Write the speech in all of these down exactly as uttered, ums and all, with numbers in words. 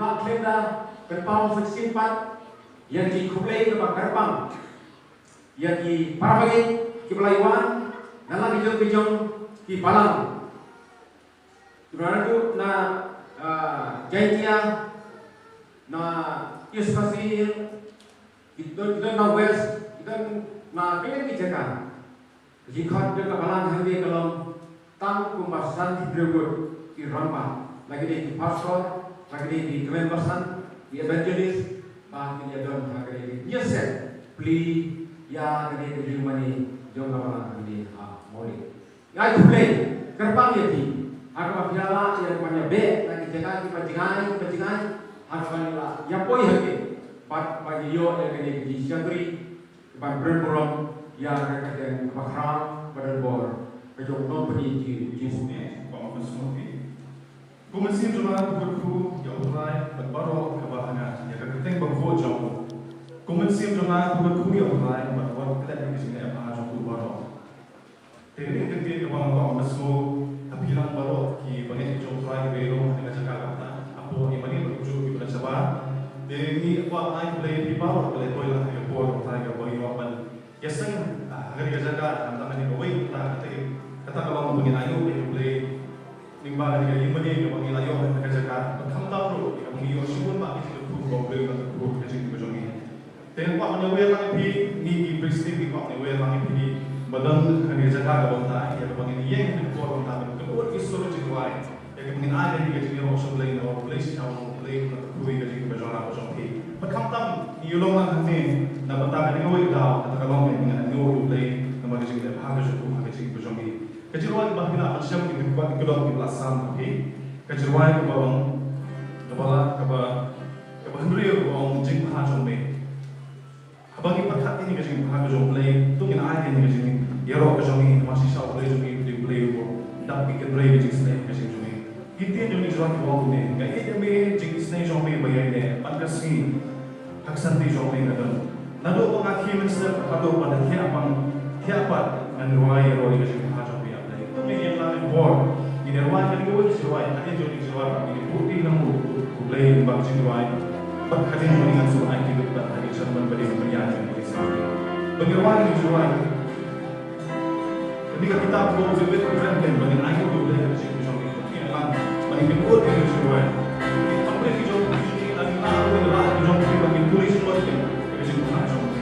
Ba khlem da pynpaw sa shisien pat ïa ki khublei kaba kyrpang ïa ki para bangeit kiba la wan na la ki jong ki jong ki balang. Kiba la duk na, ah, Jaiñtia, na East Khasi Hills, ki don, ki don na West, ki don na kylliang ki jaka. Jingkhot jong ka balang hangne ka long tang kumba san ki briew ngut ki rangbah, la ki dei ki pastor, la ki dei ki kmen basan, ki evangelist, ba kin ïa don ha kane ka jingïaseng plie ïa kane ka jingmane jong ka balang hangne ha Mawlai. Ngi ai khublei kyrpang ïa phi ha kaba phi la lah ïa ban ïa beh na ki jaka kiba jngai kiba jngai, ha kaba ngi la ïa poi ha ki, bad ba ngi ïoh ïa kane ka jingshakri ban burom ïa ka kyrteng kaba khraw ba don bor ka jong u Nongpyni jong ngi U Jisu. Kum mynsiem jong nga nga kyrkhu ïa U Trai bad baroh kaba ha nga, ïa ka kyrteng bakhuid jong u. Kum mynsiem jong nga nga kyrkhu ïa U Trai bad wat klet ïa ka jingeh bha jong u baroh. Te kane ka ktien kaba nga kwah ban sngewthuh ha phi lang baroh ki bangeit ki jong U Trai kiba ïalum ha kane ka jaka kaba mynta, hapoh ïa mane bad kumjuh kiba don shabar. Te ngi kwah ban ai khublei ïa phi baroh ba la poi lang ha ka por U Trai kaba ngi kwah ban ïaseng ha kane ka jaka, khamtam ha kane kawei, kata, kata, kata ka long ba ngin ai ïa U Blei. Lyngba kane ka jingmane kaba ngi la ïoh ha kane ka jaka, bad khamtam ruh ïa kaba ngi ïoh shibun bah ki jingkyrkhu kaba U Blei u la kyrkhu ha ka jingim ka jong ngi. Te nga kwah ban ïawer lang ïa phi, ngi ki priesthood, ngi kwah ban ïawer lang ïa phi ba don ha kane ka jaka kaba mynta, ïa kaba ngin ïeng ha kane ka por mynta ban kynnoh ïa ki sur jingduwai. Ïa kaba ngin ai ïa ka jingïaroh sha U Blei, namar U Blei shisha u long U Blei uba kyrkhu ïa ka jingim ka jong nga bad jong phi. Bad khamtam ngi ïalum lang hangne na bynta kane kawei ka daw, kata ka long ba ngin ïathuh ïa U Blei namar ka jingleh bha ka jong u ha ka jingim ka jong ngi. Ka jingrwai kaba phi lah ban shem, ki dkhot ki kyndon kiba la sam ha phi. Ka jingrwai kaba long, kaba la, kaba, kaba hynriew kaba long jingbha jong me. Haba ngi pyrkhat ïa kane ka jingbha ka jong U Blei, to ngin ai ïa kane ka jingïaroh ka jong ngi, namar shisha U Blei jong ngi u dei U Blei uba dap ki kynrei ka jingisynei ha ka jingim jong ngi. Ki ktien jong U Blei ki ong kumne, nga ïeit ïa me, jingisynei jong me ba ïaineh, man ka sngi ha ka santi jong me ka don. Naduh ba nga khie mynstep haduh ba nga thiah pat, thiah pat, ngan rwai ïaroh ïa ka jingbha jong me. Te ngin ïa nang ïa bor, ngin ïa rwai kane kawei ka jingrwai, hadien jong ka jingrwai, ngin ïa buh ïa u Blei lyngba ka jingrwai. Bad hadien jong ngan shu ai ki lut bad hadien sha ban ba dei ban ïa ngi ki sa. Ba ngin rwai ka jingrwai. Kane ka kitab ka ong, ba ngin ai ïa u Blei ka jingim jong ngi. Ngin ïa nang, ba ngin ïa buh ïa ka jingrwai. Hynrei ki jong ki jong ngi, la ki jong ki, ba ngin pule shuwa ïa ka jingrwai jong ngi.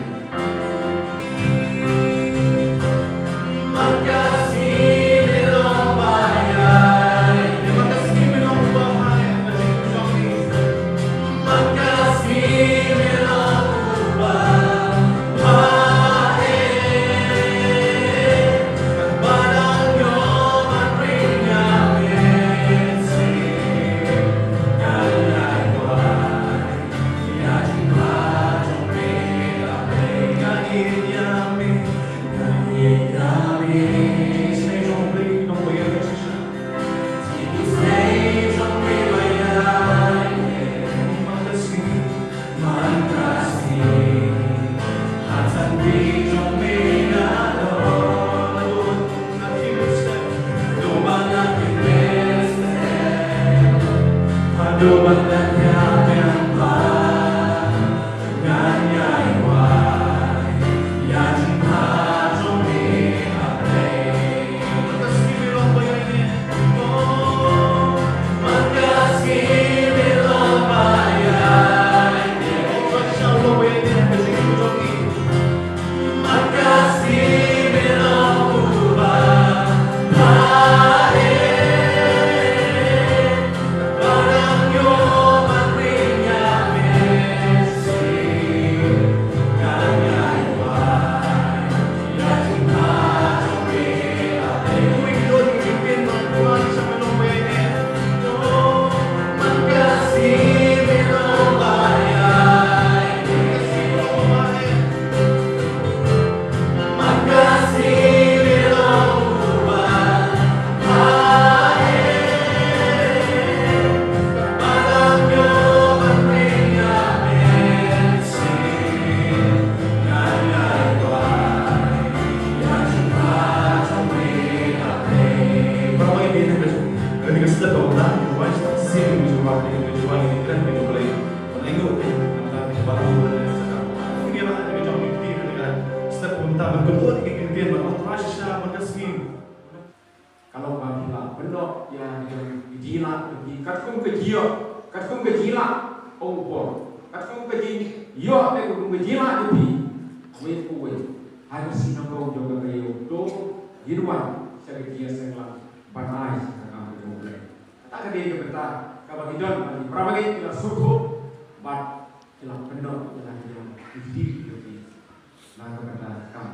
Bad ki ktien ba u Trai shisha ban ka sngi. Ka long ba phi la pyndonkam ïa ki jong ki jingïalang ki katkum ka jingïoh, katkum ka jingïalang, ong u Paul. Katkum ka jingïoh ne katkum ka jingïalang jong phi. Wei pa wei. Ha ka shnong jong ka ïoh to ngin wan sha ka jingïaseng lang ban ai sha ka kam ka jong U Blei. Kata ka dei ka bynta kaba ki don ba ki para bangeit ki la sngewthuh bad ki la pyndonkam ïa la ki jong ki jingïalang jong phi. Na ka bynta ka kam.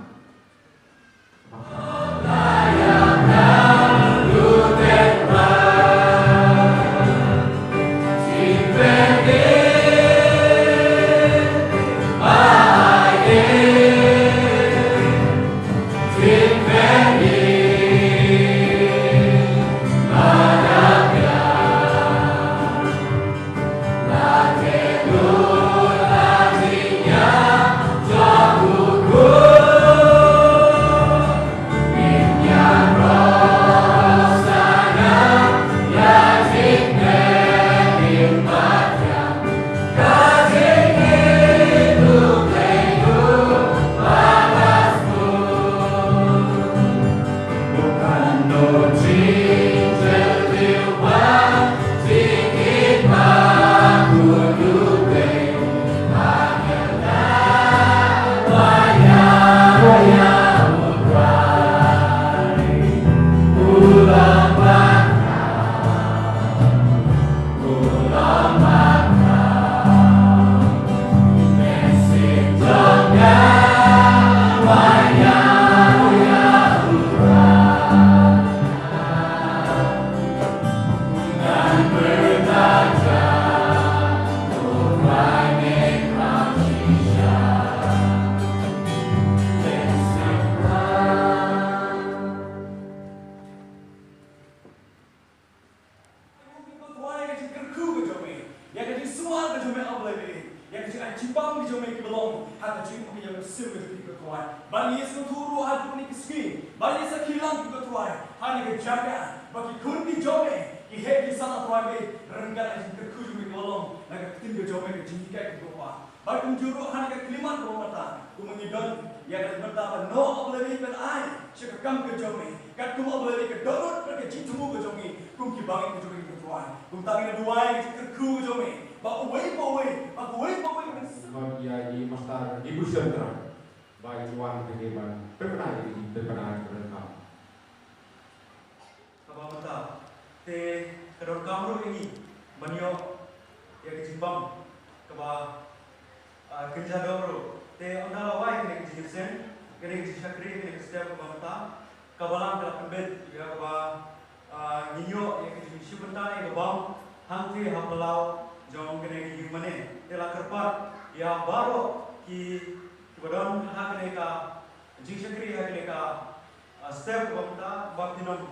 Ïa ka jingkyrkhu ka jong me, ïa ka jingsumar ka jong me, A Blei, ïa ka jingai jingpang ka jong me kiba long ha ka jingim ka jong me, ka sim ka jong me, ko Trai. Ba ngi sngewthuh ruh ha kane ka sngi ba ngi sakhi lang, ko Trai, ha kane ka jaka ba ki khun ki jong me ki heh ki san, ko Trai, ryngkat ka jingkyrkhu jong me kaba long na ka ktien ka jong me, ka jinghikai, ko Kpa. Bad kumjuh ruh ha kane ka khyllipmat kaba mynta, kumba ngi don ïa ka bynta ban ïoh, A Blei, ban ai sha ka kam ka jong me, katkum, A Blei, ka dohnud bad ka jingthmu ka jong ngi kum ki bangeit ka jong me, ko Trai. Kumta ngi duwai ka jingkyrkhu ka jong me ba uwei pa uwei, ba uwei pa uwei, ban sngewbha ïa i Master Debushan Trai ba in wan hangne ban pynbna ïa ki jingpynbna kiba donkam. Kaba mynta te ka donkam ruh ïa ngi ban ïoh ïa ka jingbam kaba, ah, kynja doh ruh. Te ynda la wai kane ka jingïaseng, kane ka jingshakri, kane ka step kaba mynta, ka Balang ka la pynbeit ïa kaba, ah, ngin ïoh ïa ka jingshim bynta ïa ka bam hangtei ha phyllaw jong kane ka ïingmane. Te la kyrpad ïa baroh ki, kiba don ha kane ka jingshakri, ha kane ka ah, step kaba mynta ba phin ym,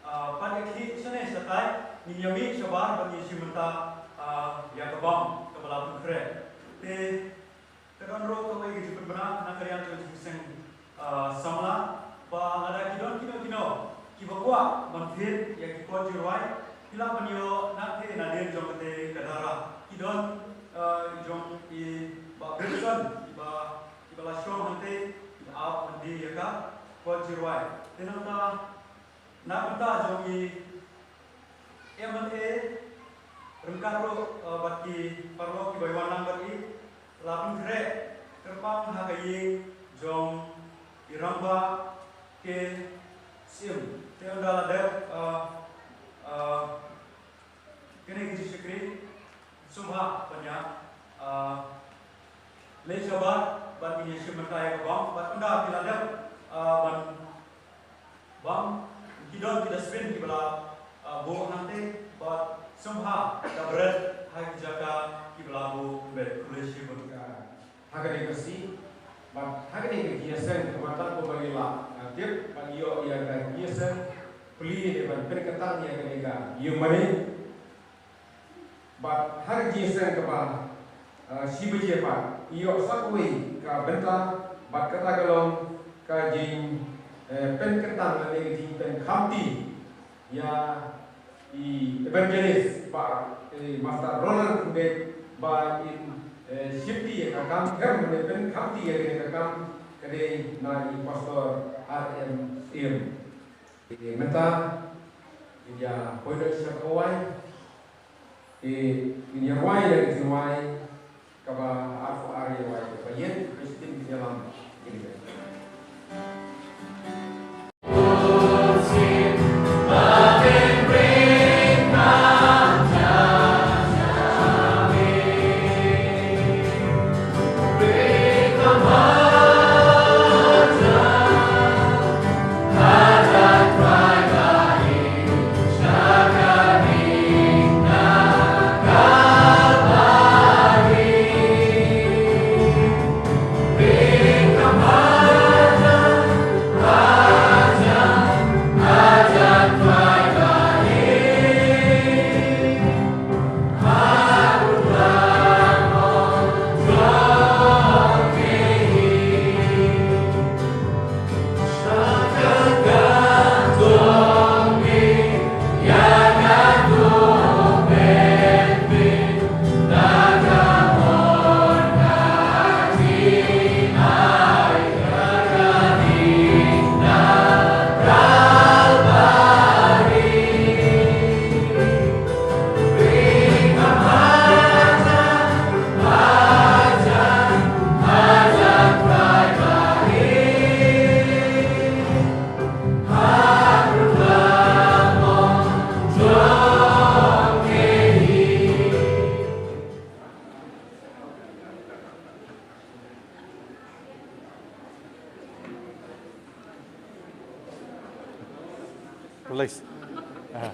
ah, pat ïakhih shane shatai, ngin ïa mih shabar bad ngin shim bynta, ah, ïa ka bam kaba la pynkhreh. Te ka don ruh kawei ka jingpynbna na ka liang jong ka jingïaseng, ah, samla, ba lada ki don kino kino kiba kwah ban thied ïa ki kot jingrwai, ki lah ban ïoh na kane nadien jong kane ka dara. Ki don, ah, i jong i Bah Benson, i ba kiba la shong hangtei, kiba ap ban die ïa ka kot jingrwai. Te nangta na ka bynta jong i M L A ryngkat ruh, eh, bad ki paralok kiba wan lang bad i, la pynkhreh kyrpang ha ka ïing jong i Rangbah K Syiem. Te ynda la dep, eh, eh, kane ka jingshakri, sngewbha ban ïa, ah, leit shabar bad ngin ïa shim bynta ïa ka bam, bad ynda phi la dep, ah, ban bam, ki don ki dustbin kiba la, ah, buh hangtei, bad sngewbha da bret ha ki jaka kiba la buh beit. Khublei shibun. Ha kane ka sngi bad ha kane ka jingïaseng kaba mynta kumba ngi la, ah, tip, bad ïoh ïa ka jingïaseng plie ne ban pynkyntang ïa kane ka ïingmane. Bad ha ka jingïaseng kaba, ah, shi baje pat, ïoh sa kawei ka bynta, bad kata ka long ka jing, eh, pynkyntang lane ka jingpynkhamti ïa i evangelist, Bah, eh, Master Ronald Pynbeit, ba in, eh, shimti ïa ka kam, khlem ne pynkhamti ïa kane ka kam, ka Dei na i Pastor R M Tim. Te mynta ngin ïa poi noh sha kawei. Te ngin ïa rwai ïa ka jingrwai kaba arphew ar ïa rwai kaba ïeit, Christine Nyalam. Release. Ah.